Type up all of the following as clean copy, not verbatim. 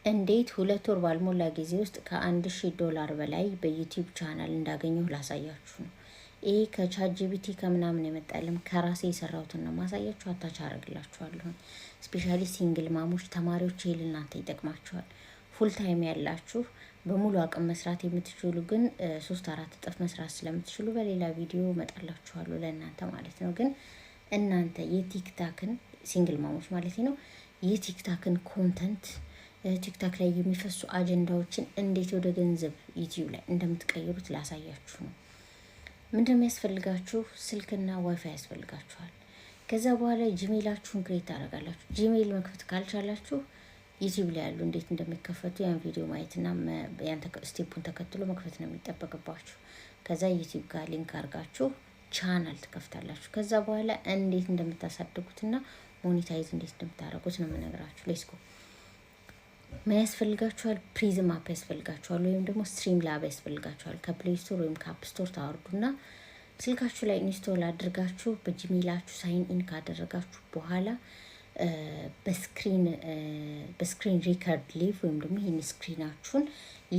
እንዴት 2 ወር ባልሞላ ጊዜ ውስጥ ከ1000 ዶላር በላይ በ YouTube channel እንዳገኘሁ ላሳያችሁ ነው። ይሄ ከ ChatGPT ከምናምን የመጣልም ከራሴ የሰራሁትን ነው ማሳያችሁ። Attach አረግላችኋለሁ። Especially single mom ኦች፣ ተማሪዎች ይሄ ለእናንተ ይጠቅማችኋል። Full time ያላችሁ በሙሉ አቅም መስራት የምትችሉ ግን ሶስት አራት እጥፍ መስራት ስለምትችሉ በሌላ ቪዲዮ እመጣላችኋለሁ ለእናንተ ማለት ነው። ግን እናንተ የ TikTok ን፣ single mom ኦች ማለት ነው፣ የ TikTok ን content፣ TikTok ላይ የሚፈሱ አጀንዳዎችን እንዴት ወደ ገንዘብ YouTube ላይ እንደምትቀይሩት ላሳያችሁ ነው። ምንድነው የሚያስፈልጋችሁ? ስልክና ዋይፋይ ያስፈልጋችኋል። ከዛ በኋላ Gmail ኣችሁን create ታደርጋላችሁ። Gmail መክፈት ካልቻላችሁ YouTube ላይ ያሉ እንዴት እንደሚከፈቱ ያን ቪዲዮ ማየትና ያን step ኡን ተከትሎ መክፈት ነው የሚጠበቅባችሁ። ከዛ YouTube ጋር link አድርጋችሁ ቻናል ትከፍታላችሁ። ከዛ በኋላ እንዴት እንደምታሳድጉትና monetize እንዴት እንደምታደርጉት ነው የምነግራችሁ። Let's go። ምን ያስፈልጋችኋል? Prism app ያስፈልጋችኋል፣ ወይም ደግሞ Streamlab ያስፈልጋችኋል። ከ Play Store ወይም ከ App Store ታወርዱና ስልካችሁ ላይ install አድርጋችሁ በ Gmail ኣችሁ sign in ካደረጋችሁ በኋላ በ screen record live ወይም ደግሞ ይህን screen ኣችሁን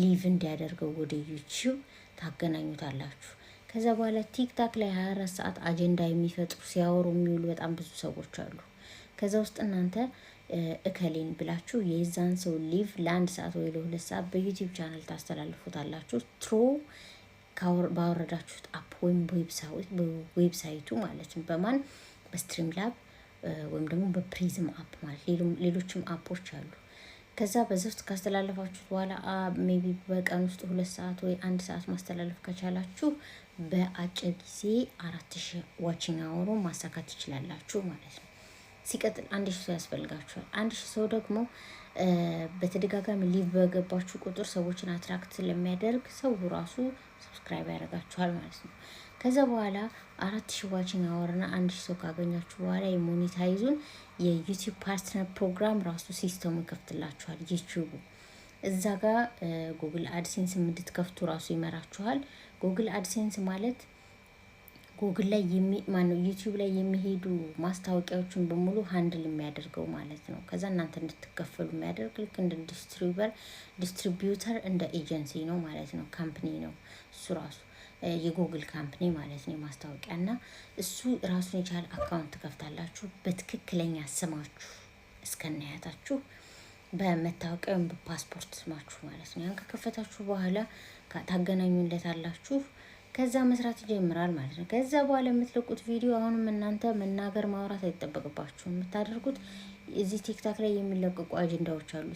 live እንዲያደርገው ወደ YouTube ታገናኙታላችሁ። ከዛ በኋላ TikTok ላይ 24 ሰዓት አጀንዳ የሚፈጥሩ፣ ሲያወሩ የሚውሉ በጣም ብዙ ሰዎች አሉ። ከዛ ውስጥ እናንተ እከሌን ብላችሁ የዛን ሰው live ለአንድ ሰዓት ወይ ለ2 ሰዓት በ YouTube channel ታስተላልፉታላችሁ። Through ባወረዳችሁት app ወይም website ኡ ማለት ነው። በማን? በ Streamlab ወይም ደግሞ በ Prism app ማለት፣ ሌሎችም app ኦች አሉ። ከዛ በዛ ውስጥ ካስተላለፋችሁት በኋላ maybe በቀን ውስጥ 2 ሰዓት ወይ አንድ ሰዓት ማስተላለፍ ከቻላችሁ በአጭር ጊዜ 4000 watching hour ማሳካት ትችላላችሁ ማለት ነው። ሲቀጥል 1000 ሰው ያስፈልጋችኋል። 1000 ሰው ደግሞ በተደጋጋሚ live በገባችሁ ቁጥር ሰዎችን attract ስለሚያደርግ ሰው ራሱ subscribe ያደርጋችኋል ማለት ነው። ከዛ በኋላ 4000 watching hour ና 1000 ሰው ካገኛችሁ በኋላ የ monetize ኡን የ YouTube Partner Program ራሱ system ኡ ይከፍትላችኋል። YouTube ኡ እዛ ጋር Google AdSense እንድትከፍቱ ራሱ ይመራችኋል። Google AdSense ማለት ጉግል ላይ፣ ማነው፣ YouTube ላይ የሚሄዱ ማስታወቂያዎችን በሙሉ handle የሚያደርገው ማለት ነው። ከዛ እናንተ እንድትከፈሉ የሚያደርግ ልክ እንደ distributor፣ እንደ ኤጀንሲ ነው ማለት ነው። Company ነው እሱ ራሱ፣ የ Google company ማለት ነው። የማስታወቂያ እና እሱ ራሱን የቻለ account ትከፍታላችሁ በትክክለኛ ስማችሁ እስከነአያታችሁ፣ በመታወቂያ ወይም በፓስፖርት ስማችሁ ማለት ነው። ያን ከከፈታችሁ በኋላ ታገናኙለታላችሁ። ከዛ መስራት ይጀምራል ማለት ነው። ከዛ በኋላ የምትለቁት ቪዲዮ አሁንም እናንተ መናገር ማውራት አይጠበቅባችሁም። የምታደርጉት እዚህ TikTok ላይ የሚለቀቁ አጀንዳዎች አሉ።